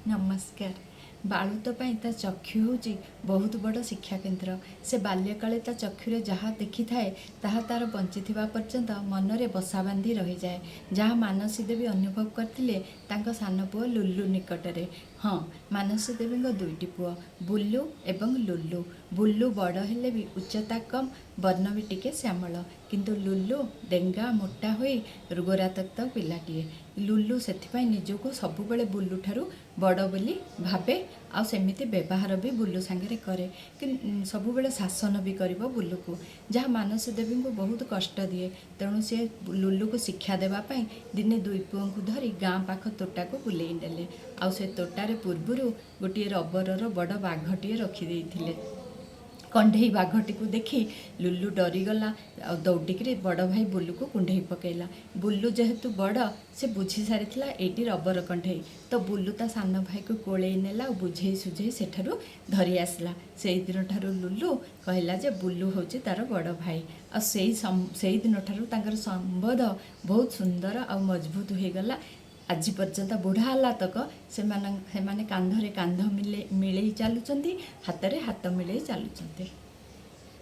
ନମସ୍କାର। ବାଳୁତ ପାଇଁ ତା ଚକ୍ଷୁ ହେଉଛି ବହୁତ ବଡ଼ ଶିକ୍ଷାକେନ୍ଦ୍ର। ସେ ବାଲ୍ୟକାଳେ ତା ଚକ୍ଷୁରେ ଯାହା ଦେଖିଥାଏ, ତାହା ତା'ର ବଞ୍ଚିଥିବା ପର୍ଯ୍ୟନ୍ତ ମନରେ ବସା ବାନ୍ଧି ରହିଯାଏ, ଯାହା ମାନସୀ ଦେବୀ ଅନୁଭବ କରିଥିଲେ ତାଙ୍କ ସାନ ପୁଅ ଲୁଲୁ ନିକଟରେ। ହଁ, ମାନସୀ ଦେବୀଙ୍କ ଦୁଇଟି ପୁଅ, ବୁଲୁ ଏବଂ ଲୁଲୁ। ବୁଲୁ ବଡ଼ ହେଲେ ବି ଉଚ୍ଚତା କମ୍, ବର୍ଣ୍ଣ ବି ଟିକେ ଶ୍ୟାମଳ। କିନ୍ତୁ ଲୁଲୁ ଡେଙ୍ଗା ମୋଟା ହୋଇ ଗୋରାତକ୍ତ ପିଲାଟିଏ। ଲୁଲୁ ସେଥିପାଇଁ ନିଜକୁ ସବୁବେଳେ ବୁଲୁଠାରୁ ବଡ଼ ବୋଲି ଭାବେ ଆଉ ସେମିତି ବ୍ୟବହାର ବି ବୁଲୁ ସାଙ୍ଗରେ କରେ। ସବୁବେଳେ ଶାସନ ବି କରିବ ବୁଲୁକୁ, ଯାହା ମାନସୀ ଦେବୀଙ୍କୁ ବହୁତ କଷ୍ଟ ଦିଏ। ତେଣୁ ସେ ଲୁଲୁକୁ ଶିକ୍ଷା ଦେବା ପାଇଁ ଦିନେ ଦୁଇ ପୁଅଙ୍କୁ ଧରି ଗାଁ ପାଖ ତୋଟାକୁ ବୁଲେଇ ନେଲେ। ଆଉ ସେ ତୋଟାରେ ପୂର୍ବରୁ ଗୋଟିଏ ରବରର ବଡ଼ ବାଘଟିଏ ରଖିଦେଇଥିଲେ। କଣ୍ଢେଇ ବାଘଟିକୁ ଦେଖି ଲୁଲୁ ଡରିଗଲା ଆଉ ଦୌଡ଼ିକିରି ବଡ଼ ଭାଇ ବୁଲୁକୁ କୁଣ୍ଢେଇ ପକାଇଲା। ବୁଲୁ ଯେହେତୁ ବଡ଼, ସେ ବୁଝି ସାରିଥିଲା ଏଇଟି ରବର କଣ୍ଢେଇ। ତ ବୁଲୁ ତା ସାନ ଭାଇକୁ କୋଳେଇ ନେଲା ଆଉ ବୁଝେଇ ସୁଝେଇ ସେଠାରୁ ଧରି ଆସିଲା। ସେଇ ଦିନଠାରୁ ଲୁଲୁ କହିଲା ଯେ ବୁଲୁ ହେଉଛି ତାର ବଡ଼ ଭାଇ। ଆଉ ସେଇ ଦିନଠାରୁ ତାଙ୍କର ସମ୍ବନ୍ଧ ବହୁତ ସୁନ୍ଦର ଆଉ ମଜବୁତ ହୋଇଗଲା। ଆଜି ପର୍ଯ୍ୟନ୍ତ ବୁଢ଼ା ହେଲା ତକ ସେମାନେ କାନ୍ଧରେ କାନ୍ଧ ମିଳେଇ ଚାଲୁଛନ୍ତି, ହାତରେ ହାତ ମିଳେଇ ଚାଲୁଛନ୍ତି।